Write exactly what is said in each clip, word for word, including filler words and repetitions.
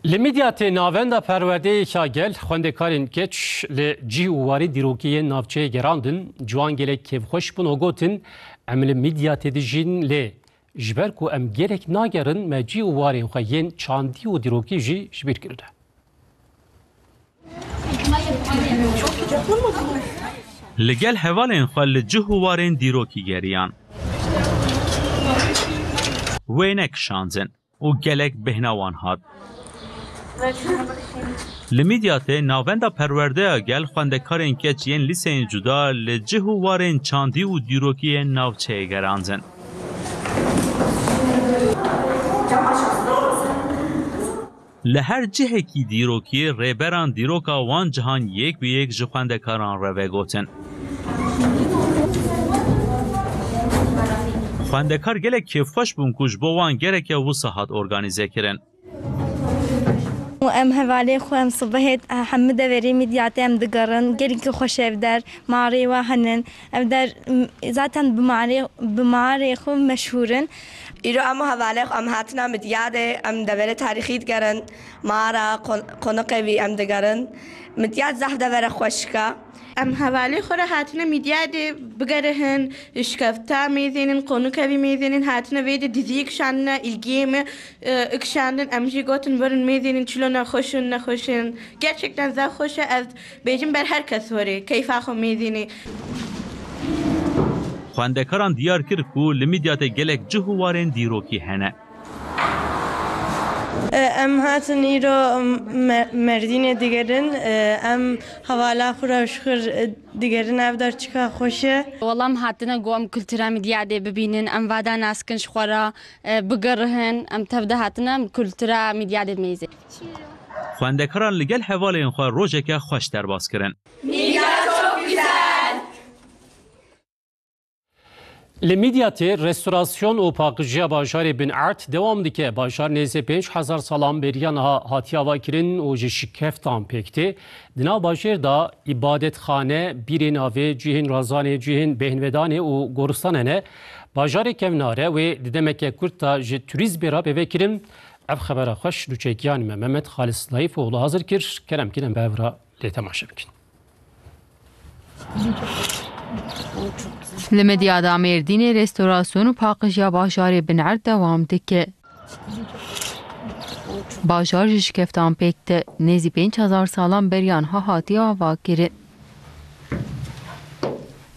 Li Midyatê navenda perwerdeyê ya gel xwendekarên keç li cih û warên dîrokî yên navçeyê gerandin. Ciwan gelek kêfxweş bûn û gotin, em li Midyatê dijîn lê ji ber ku em gelek nagerin me cih û warên xwe yên çandî û dîrokî jî ji bîr kirine. Li gel hevalên xwe li cih û warên dîrokî geriyan. Wêne kişandin û gelek bêhna wan hat. Li Midyatê navenda perwerdeya gel xwendekarên keç yên lîseyên cuda li cih û warên çandî û dîrokî yên navçeyê gerandin. Li her cihekî dîrokî rêberan dîroka wan cihan yek bi yek ji xwendekaran re vegotin. Xwendekar gelek kêfxweş bûn ku ji bo wan gereke wisa hat organîze kirin. Em hevalê xwe em sibehê hemû deverê Midyatê em digerin. Gelekî xweş ev der, marê we henin. Ev der, m, zaten bi marê, bi marê xwe meşhûr in. Îro em û hevalê xwe em hatina Midyadê, em deverê tarîxî digerin. Mara, qon-, qoniqê wî em digerin. Midyad zehf devere xweşik e. Em hevalê xwe re hatine Midyadê bigerihin, şikefta mêzênin, qonûkevî mêzênin, hatine vê de diziyê kişandine, îlgiyê me, e, kişandin. Em jî gotin, birin mêzênin çilo nexweş in, nexweş in. Gerçekten zaf xweş e, ez bêjim ber her kes were, keyfa xwe mêzênê. Xwendekaran diyar kir ku li Midyatê gelek cih û warên dîrokî hene. Em hatin îro me-, Merdînê digerin. Em hevala xwe re ji xwe re digerin. Ev der çika xweş e. Wela em hatine ku em kultura Midyadê bibînin, em vada nas kin ji xwe re, e, bigerihin. Em tev de hatine, em kultura Midyadê mêze. Xwendekaran li gel hevalên xwe rojeke xweş derbas kirin. Midyat çok güzel. Li Midyatê restorasyon û paqijiya bajarê Bin Erd dewam dike. Bajar nêzî pênc hezar salan beriya niha hatiye avakirin û ji şikeftan pêk tê. Di nav bajêr de îbadetxane, bîrên avê, cihên razanê, cihên bêhnvedanê û goristan hene. Bajarê kevnar e wê di demeke kurt de ji turîzmê re bê vekirin. Ev xebera xweş nûçekiyan me Mehmet Xalis Laîfoğlu hazir kir. Kerem kin em bi hev re lê temaşe bikin. Li Midyada Mêrdînê restorasyon û paqijiya bajarê Bin Erd dewam dike. Bajar ji şikeftan pêk tê, nêzî pênc hezar salan beriya niha hatiye avakirin.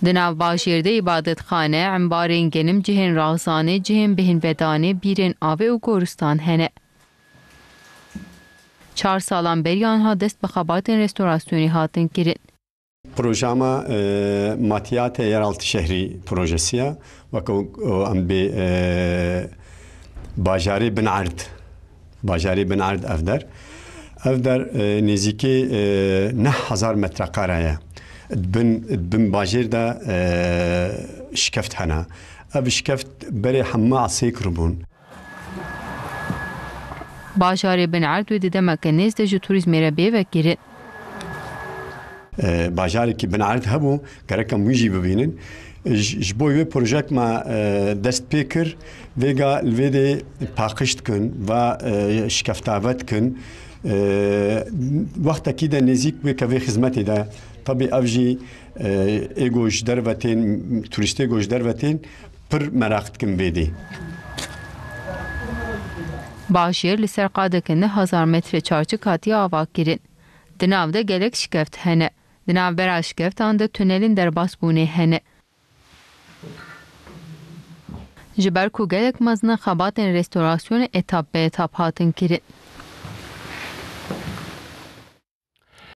Di nav bajêr de îbadetxane, embarên genim, cihên razanê, cihên bêhnvedanê, bîrên avê û goristan hene. Çar salan beriya niha dest bi xebatên restorasyonê hatin kirin. Proja me, e, Matiyate Yeraltı Şehri projesi ye. Weke, e, em bê, e, bajarê Bin Erd, bajarê Bin Erd ev der. Ev der, e, nêzîkê, e, neh hezar metrekare ye. Di bin, di bin bajêr de, e, şikeft hene. Ev şikeft berê hemû esê kiribûn. Bajarê Bin Erd wê di demeke nêz de ji turîzmê re bê vekirin. E, bajarekî Bin Erd hebû, gerek em wî jî bibînin. Ji, ji bo wê projek me, e, dest pê kir, vêga li vê de paqij dikin, va, e, şikeftave dikin. E, wextekî de nêzîk wê kevê xizmetê de, tabî ev jî, e, ê ku ji derve tên, turîstê ku ji derve tên, pir meraq dikin vê dê. Bajêr li ser qadeke neh hezar metre çarçik hatiye avakirin. Di nav de gelek şikeft hene. Di navbera şikeftan de tunelên derbasbûnê hene. Ji ber ku gelek mezin in, xebatên restorasyonê etap bi etap hatin kirin.